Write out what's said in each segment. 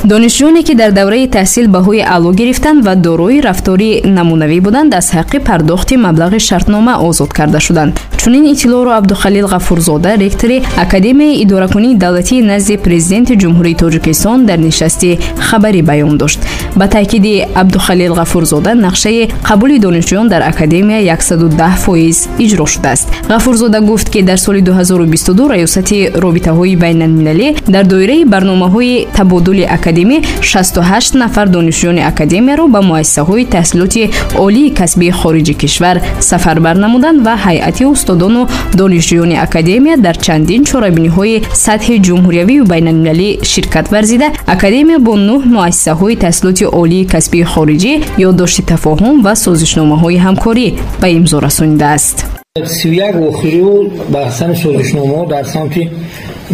Донишҷӯёне, ки дар давраи таҳсил баҳои аъло гирифтанд ва дорои рафтори намунавӣ буданд, аз ҳаққи пардохти маблағи шартнома озод карда шуданд. Чунин иттилоъро Абдухалил Ғафурзода, ректори Академияи идоракунии давлатии назди Президенти Ҷумҳурии Тоҷикистон, дар нишасти хабарӣ баён дошт. Ба таъкиди Абдухалил Ғафурзода, нақшаи қабули донишҷӯён дар академия 110% иҷро шудааст. Ғафурзода гуфт, ки дар соли 2022 Раёсати робитаҳои байналмилалӣ дар доираи барномаҳои табодули академӣ 68 нафар донишҷӯёни академияро ба муассисаҳои таҳсилоти олии касбии хориҷи кишвар сафарбар намуданд ва ҳайати устодону донишҷӯёни академия дар чандин чорабиниҳои сатҳи ҷумҳуриявию байналмилалӣ ширкат варзида, академия бо 9 муассисаҳои таҳсилоти олии касбии хориҷӣ ёддошти тафоҳум ва созишномаҳои ҳамкорӣ ба имзо расонидааст. 31 вохӯриву баҳсани созишномаҳо дар самти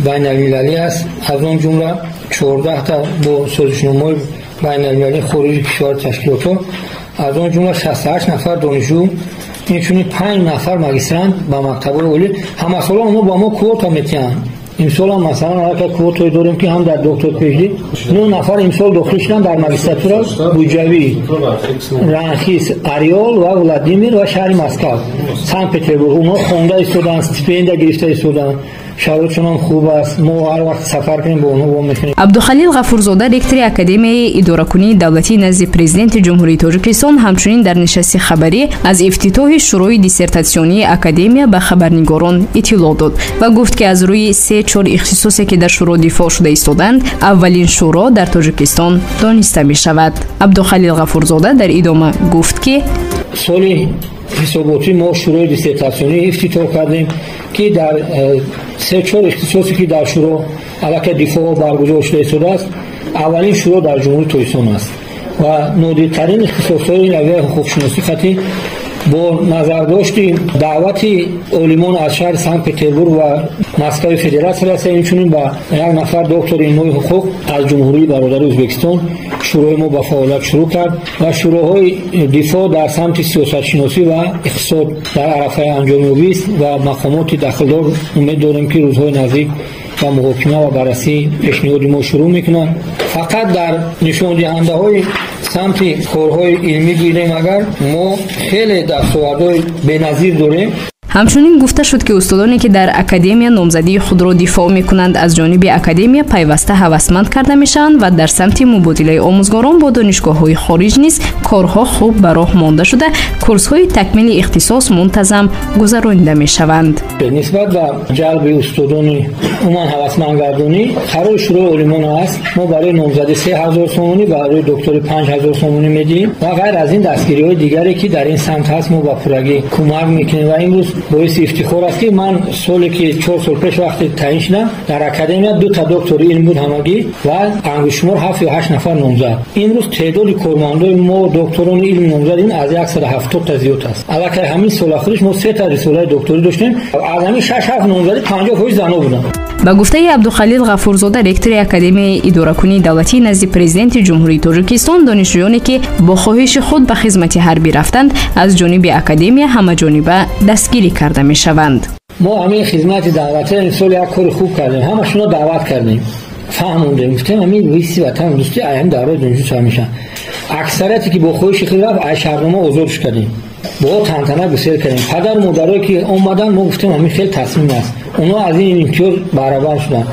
байналмилалӣ аст, аз он ҷумла 14та бо созишномаҳои байналмилалии хориҷи кишвар ташкилотҳо, аз он ҷумла 68 нафар донишҷӯ, инчунин 5 нафар магистрант ба мактабҳои олӣ. Ҳамасола онҳо ба мо квота метиҳанд. Имсолам, масалан, аллакай квотое дорем, ки ҳам дар доктор PhD 9 нафар имсол дохил шуданд дар магистратура буҷавӣ: Ранхис, Ариол ва Владимир ва шаҳри Москав, Санкт Петербург. Онҳо хонда истоданд, стипендия гирифта истоданд, шароитшонам хуб аст. Мо ҳар вақт сафар кунем, бо онҳо вомехӯрем. Абдухалил Ғафурзода, ректори Академияи идоракунии давлатии назди Президенти Ҷумҳурии Тоҷикистон, ҳамчунин дар нишасти хабарӣ аз ифтитоҳи Шӯрои диссертатсионии академия ба хабарнигорон иттилоъ дод ва гуфт, ки аз рӯи се-чор ихтисосе, ки дар шӯро дифоъ шуда истоданд, аввалин шӯро дар Тоҷикистон дониста мешавад. Абдухалил Ғафурзода дар идома гуфт, ки соли ҳисоботӣ мо шӯрои диссертатсионӣ ифтитоҳ кардем, ки дар се-чор ихтисосе, ки дар шӯро аллакай дифоъ баргузор шуда истодааст, аввалин шӯро дар Ҷумҳурии Тоҷикистон аст ва нодиртарин ихтисосҳои равияи ҳуқуқшиносӣ хати бо назардошти даъвати олимон аз шаҳри Санкт Петербург ва Москави Федератсия расида, инчунин ба як нафар доктори илмҳои ҳуқуқ аз Ҷумҳурии бародари Ӯзбекистон шӯрои мо ба фаъолият шурӯъ кард ва шӯроҳои дифоъ дар самти сиёсатшиносӣ ва иқтисод дар арафаи анҷомёбист ва мақомоти дахлдор умед дорем, ки рӯзҳои наздик ба муҳокима ва баррасии пешниҳоди мо шурӯъ мекунанд. Фақат дар нишондиҳандаҳои самти корҳои илмӣ гирем, агар мо хеле дастовардҳои беназир дорем. Ҳамчунин гуфта шуд, ки устодоне, ки дар академия номзадии худро дифоъ мекунанд, аз ҷониби академия пайваста ҳавасманд карда мешаванд ва дар самти мубодилаи омӯзгорон бо донишгоҳҳои хориҷ низ корҳо хуб ба роҳ монда шуда, курсҳои такмили ихтисос мунтазам гузаронида мешаванд. Нисбат ба ҷалби устодони умуман ҳавасмандгардонӣ қарори Шӯрои олимон аст. Мо барои номзадӣ 3000 сомонӣ, барои доктори 5000 сомонӣ медиҳем ва ғайр аз ин дастгириҳои дигаре, ки дар ин самт ҳаст, мо ба пуррагӣ кӯмак мекунем. Ва имрӯз боиси ифтихор аст, ки ман соле ки 4 сол пеш вақте таъин шудам, дар академия дута доктори илм буд ҳамагӣ ва ангуштшумор ҳафт ё ҳашт нафар номзад. Имрӯз теъдоди кормандои мо, докторони илм, номзад ин аз 170та зиёд аст. Аллакай ҳамин сола худиш мо сета рисолаи докторӣ доштем. Аз ҳамин шаш ҳафт номзадӣ 50% зано буданд. Ба гуфтаи Абдухалил Ғафурзода, ректори Академияи идоракунии давлатии назди Президенти Ҷумҳурии Тоҷикистон, донишҷӯёне, ки бо хоҳиши худ ба хизмати ҳарбӣ рафтанд, аз ҷониби академия ҳамаҷониба дастгирӣ карда мешаванд. Мо ҳамин хизмати давлатиро имсол як кори хуб кардем, ҳамашонро даъват кардем, фаҳмондем, гуфтем, ҳамин ҳисси ватан дӯстӣ аями давраи донишҷӯ сар мешавад. Аксарияте, ки бо хоҳиши худ рафт, ай шартнома озодш кардем, бо тантана гусел кардем. Падару модарое, ки омаданд, мо гуфтем, ҳамин хел тасмим аст, онҳо аз ин имтиёз баҳравар шуданд.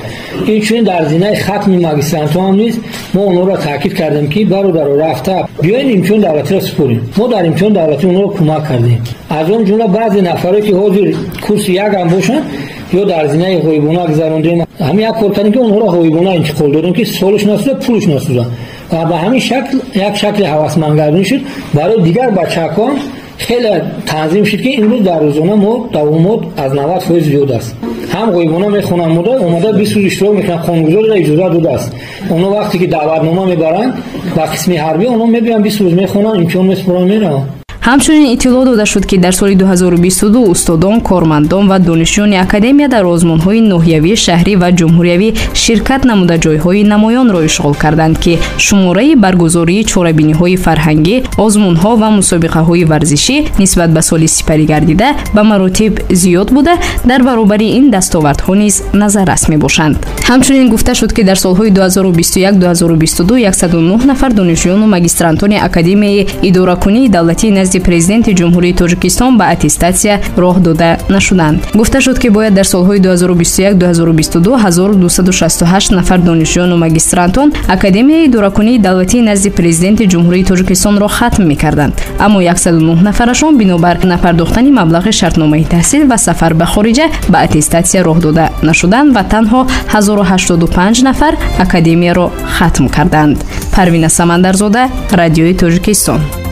Инчунин дар зинаи хатми магистрантҳо ҳам низ мо онҳоро таъкид кардем, ки бародаро, рафта биёед, имтиҳони давлатиро супорем. Мо дар имтиҳони давлатӣ онҳоро кӯмак кардем. Аз он ҷумла баъзе нафаре, ки ҳозир курси якам бошанд, ё дар зинаи ғоибона гузарондем. Ҳамин як кор кардем, ки онҳоро ғоибона интиқол додем, ки солш насӯзад, пулш насӯзад ва ба ҳамин шакл як шакли ҳавасмандгардонӣ шуд. Барои дигар бачаҳакон хеле танзим шуд, ки имрӯз дар рӯзона мо давомот аз 90% зиёд аст. Ҳам ғоибона мехонанд, мода омада 20 рӯз иштирок мекунанд. Қонунгузорро иҷозат додааст. Онҳо вақте ки даъватнома мебаранд ба қисми ҳарбӣ, онҳо мебиёнд, 20 рӯз мехонанд, имтиҳон месупоранд, мераванд. Ҳамчунин иттилоъ дода шуд, ки дар соли 2022 устодон, кормандон ва донишҷӯёни академия дар озмунҳои ноҳиявӣ, шаҳрӣ ва ҷумҳуриявӣ ширкат намуда ҷойҳои намоёнро ишғол карданд, ки шумораи баргузории чорабиниҳои фарҳангӣ, озмунҳо ва мусобиқаҳои варзишӣ нисбат ба соли сипарӣ гардида ба маротиб зиёд буда, дар баробари ин дастовардҳо низ назаррас мебошанд. Ҳамчунин гуфта шуд, ки дар солҳои 2021-2022 109 нафар донишҷӯёну магистрантони Академияи идоракунии давлатии назди Президенти Ҷумҳурии Тоҷикистон ба аттестатсия роҳ дода нашуданд. Гуфта шуд, ки бояд дар солҳои 2021-2022 1268 нафар донишҷӯёну магистрантон Академияи идоракунии давлатии назди Президенти Ҷумҳурии Тоҷикистонро хатм мекарданд, аммо 109 нафарашон бинобар напардохтани маблағи шартномаи таҳсил ва сафар ба хориҷа ба аттестатсия роҳ дода нашуданд ва танҳо 1085 нафар академияро хатм карданд. Парвина Самандарзода, Радиои Тоҷикистон.